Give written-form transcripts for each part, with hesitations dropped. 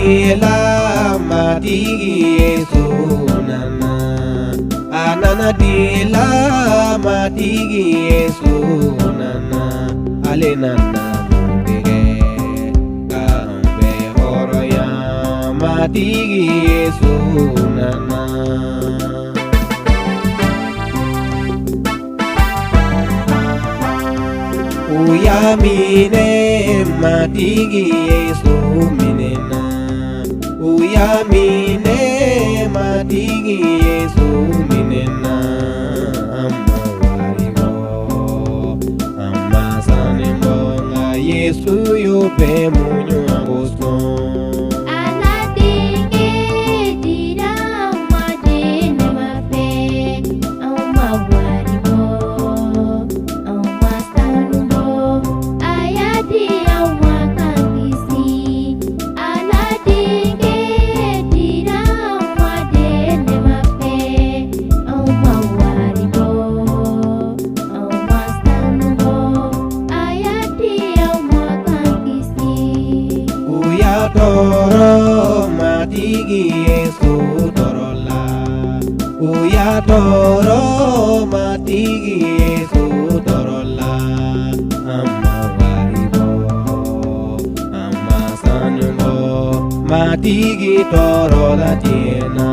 dela Matigi Yesu nana. A nana dela Matigi Yesu nana. Ale nana mun de kɛ? K'an bɛɛ hɔrɔnya. Matigi Yesu nana. U y'a minɛ, Matigi Yesu minɛna. U y'a minɛ, Matigi Yesu minɛna. An ma wari bɔ, an ma sanu bɔ, nka Yesu y'o bɛɛ muɲu an kosɔn. Ala denkɛ dira anw ma nɛɛma fɛ. Anw ma wari bɔ, anw ma sanu bɔ, a y'a di anw ma k'an kisi. Ala denkɛ dira anw ma nɛɛma fɛ. Anw ma wari bɔ, anw ma sanu bɔ, a y'a di anw ma k'an kisi. U y'a tɔɔrɔ, Matigi Yesu tɔɔrɔ la. U y'a tɔɔrɔ, Matigi Yesu tɔɔrɔ la. An ma wari bɔ, an ma sanu bɔ, Matigi tɔɔrɔ la tiɲɛ na.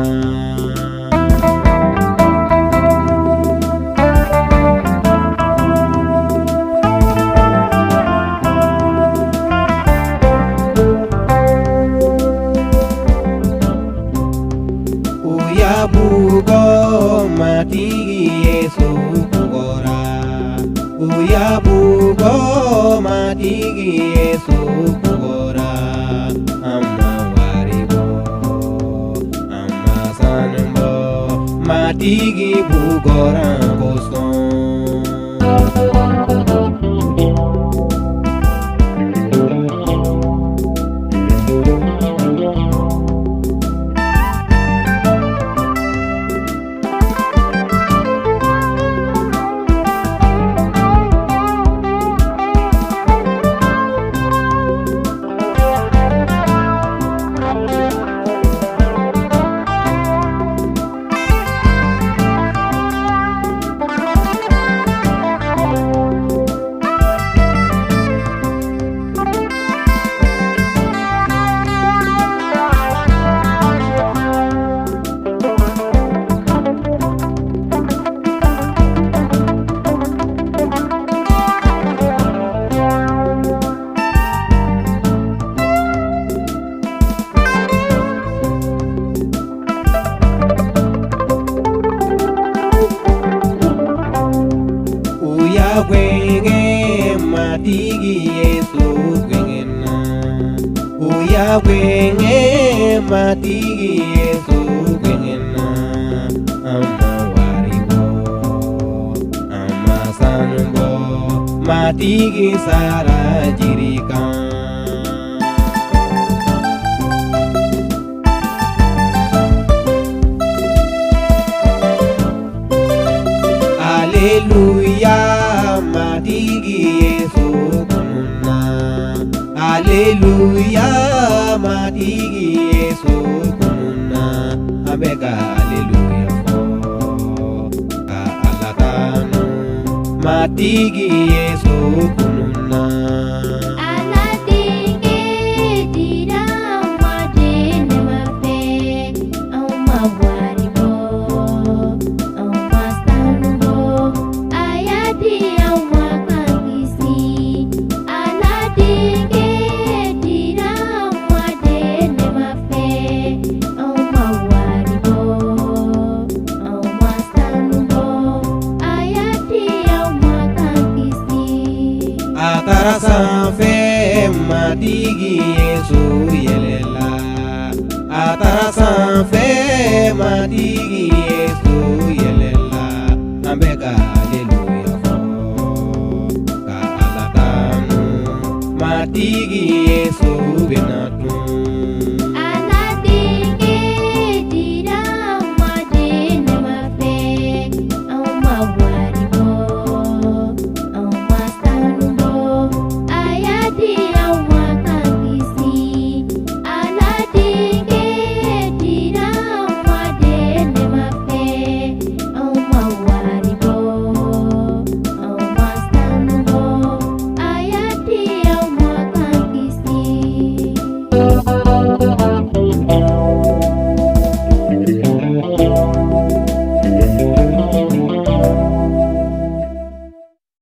U y'a bugɔ, Matigi Yesu bugɔra. U y'a bugɔ, Matigi Yesu bugɔra. An ma wari bɔ, an ma sanu bɔ, Matigi bugɔra an kosɔn. U y'a gwɛngɛ, Matigi Yesu gwɛngɛna. U y'a gwɛngɛ, Matigi Yesu gwɛngɛna. An ma wari bɔ, an ma sanu bɔ, Matigi sara jiri kan. Aleluya, Matigi Yesu kununna. Aleluya, Matigi Yesu kununna. An bɛ ka aleluya fɔ ka Ala tanu. Matigi Yesu kununna. Ala denkɛ dira anw ma nɛɛma fɛ. Anw ma wari bɔ, anw ma sanu bɔ, a y'a di anw ma k'an kisi. Ala denkɛ dira anw ma nɛɛma fɛ. Anw ma wari bɔ, anw ma sanu bɔ, a y'a di anw ma k'an kisi. A taara sanfɛ, Matigi Yesu yɛlɛla. A taara sanfɛ, Matigi Yesu yɛlɛla. An bɛ ka aleluya fɔ ka Ala tanu. Matigi